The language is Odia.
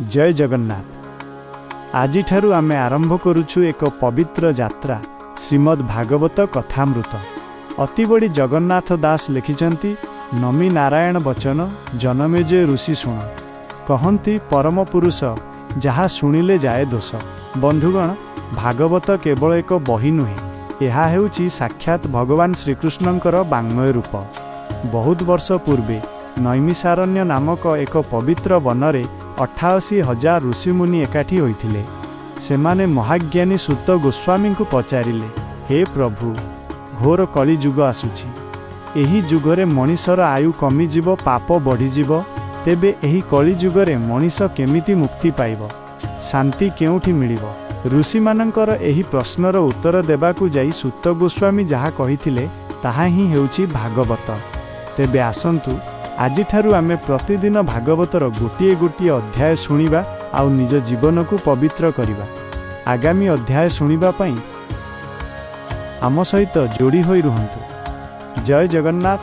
ଜୟ ଜଗନ୍ନାଥ। ଆଜିଠାରୁ ଆମେ ଆରମ୍ଭ କରୁଛୁ ଏକ ପବିତ୍ର ଯାତ୍ରା, ଶ୍ରୀମଦ୍ ଭାଗବତ କଥାମୃତ। ଅତିବଡ଼ି ଜଗନ୍ନାଥ ଦାସ ଲେଖିଛନ୍ତି, ନମି ନାରାୟଣ ବଚନ ଜନମେଜୟ ଋଷି ଶୁଣ, କହନ୍ତି ପରମ ପୁରୁଷ, ଯାହା ଶୁଣିଲେ ଯାଏ ଦୋଷ। ବନ୍ଧୁଗଣ, ଭାଗବତ କେବଳ ଏକ ବହି ନୁହେଁ, ଏହା ହେଉଛି ସାକ୍ଷାତ ଭଗବାନ ଶ୍ରୀକୃଷ୍ଣଙ୍କର ବାଙ୍ମୟ ରୂପ। ବହୁତ ବର୍ଷ ପୂର୍ବେ ନୈମିଷାରଣ୍ୟ ନାମକ ଏକ ପବିତ୍ର ବନରେ 88,000 ଋଷିମୁନି ଏକାଠି ହୋଇଥିଲେ। ସେମାନେ ମହାଜ୍ଞାନୀ ସୂତ ଗୋସ୍ୱାମୀଙ୍କୁ ପଚାରିଲେ, "ହେ ପ୍ରଭୁ, ଘୋର କଳି ଯୁଗ ଆସୁଛି। ଏହି ଯୁଗରେ ମଣିଷର ଆୟୁ କମିଯିବ, ପାପ ବଢ଼ିଯିବ। ତେବେ ଏହି କଳିଯୁଗରେ ମଣିଷ କେମିତି ମୁକ୍ତି ପାଇବ? ଶାନ୍ତି କେଉଁଠି ମିଳିବ?" ଋଷିମାନଙ୍କର ଏହି ପ୍ରଶ୍ନର ଉତ୍ତର ଦେବାକୁ ଯାଇ ସୂତ ଗୋସ୍ୱାମୀ ଯାହା କହିଥିଲେ, ତାହା ହିଁ ହେଉଛି ଭାଗବତ। ତେବେ ଆସନ୍ତୁ, ଆଜିଠାରୁ ଆମେ ପ୍ରତିଦିନ ଭାଗବତର ଗୋଟିଏ ଗୋଟିଏ ଅଧ୍ୟାୟ ଶୁଣିବା ଆଉ ନିଜ ଜୀବନକୁ ପବିତ୍ର କରିବା। ଆଗାମୀ ଅଧ୍ୟାୟ ଶୁଣିବା ପାଇଁ ଆମ ସହିତ ଯୋଡ଼ି ହୋଇ ରୁହନ୍ତୁ। ଜୟ ଜଗନ୍ନାଥ।